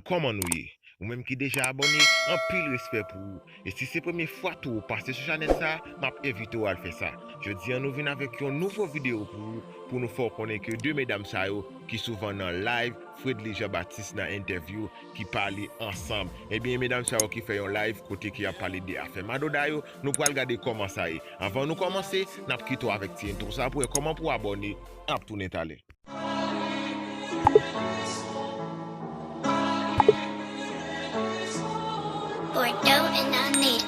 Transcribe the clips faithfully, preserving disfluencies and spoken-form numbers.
Kòman nou ye? Ou menm ki deja abòne, anpil respè pou ou. E si se premye fwa tou ou pase sou chanèl sa, m ap envite w al fè sa. Jodi a nou vin avèk yon nouvo videyo pou ou, pou nou fè w konnen ke de medam sa yo ki souvan nan live, Fredly Jean Baptiste nan entèvyou, ki pale ansanm. Ebyen, medam sa yo ki fè yon live kote ke y ap pale de afè madoda yo, nou pral gade kòman sa ye. Anvan nou kòmanse, n ap kite w avèk ti entwo sa pou wè kòman pou w abòne, n ap tounen talè. Bordeaux and Onyx.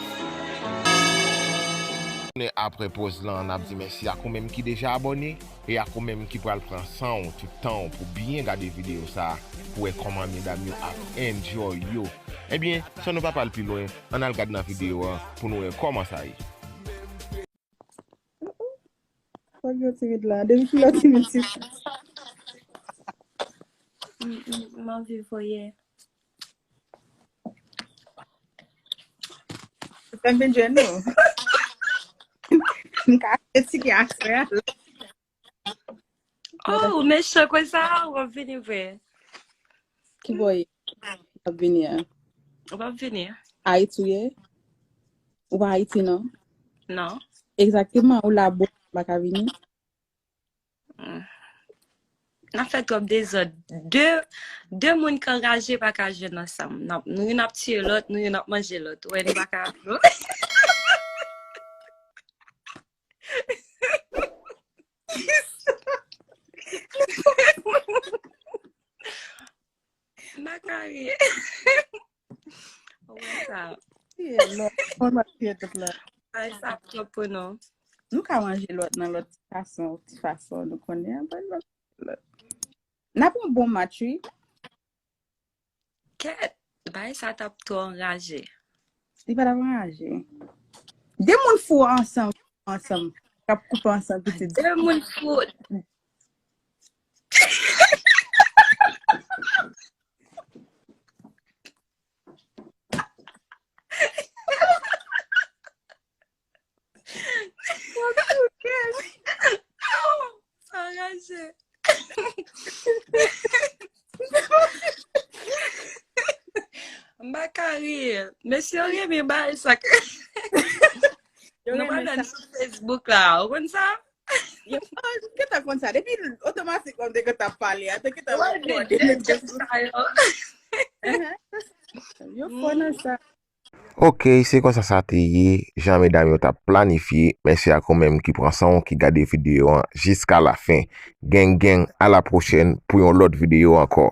Apre poz lan, n ap di mèsi ak ou menm ki deja abòne, e ak ou menm ki pral pran san w, tout tan w pou byen gade videyo sa, pou wè kòman medam yo ap enjoy yo. Ebyen, san nou pa pral pi lwen, ann al gad nan videyo an pou nou wè kòman sa ye. Fòk yo timid la. Depi kilè w timid, ti fi? M, m, m anvi voye. Fè m vin jwenn ou. M ka fè ti ke aswè a. Oh, ou mechan konsa, w ap vini vre. Ki bò w ap vini a? Ou p ap vini? Ayiti w ye? Ou pa Ayiti, non? Non. Egzakteman, ou la bò, ou pa ka vini? Hmm. N ap fè twòp dezòd. De, de moun k anraje pa ka jwenn ansanm. N ap, nou youn ap tiye lòt, nou youn ap manje lòt. Ou wè, nou pa ka. M pa ka ri. Ou wè sa. Tiye lòt. Mwen m ap tiye tout la. Ay, sa ap twòp pou nou. Nou ka manje lòt nan lòt ti fason, ti fason, nou konnen an, ban lòt, lòt. N ap yon bon match, wi. Kèt, bagay sa t ap twò anraje. Li pa t ap anraje. De moun fou ansanm, ansanm, k ap koupe ansanm pitit. De moun fou. Sa raje. M pa ka ri. Mesye yo renmen bay sa. Yo nou pa renmen dan sa. Sou Facebook la. Ou konn sa? Yo, oh, m gentan konn sa. Depi otomatikman m te gentan pale a, te gentan wè de, de, de, de sa yo. Yo fò nan sa. Ok, se konsa sa te ye, jan medam yo t ap planifye. Mèsi ak ou menm ki pran san w, ki gade videyo an jiska lafen. Gang, gang, a la pwochèn pou yon lòt videyo ankò.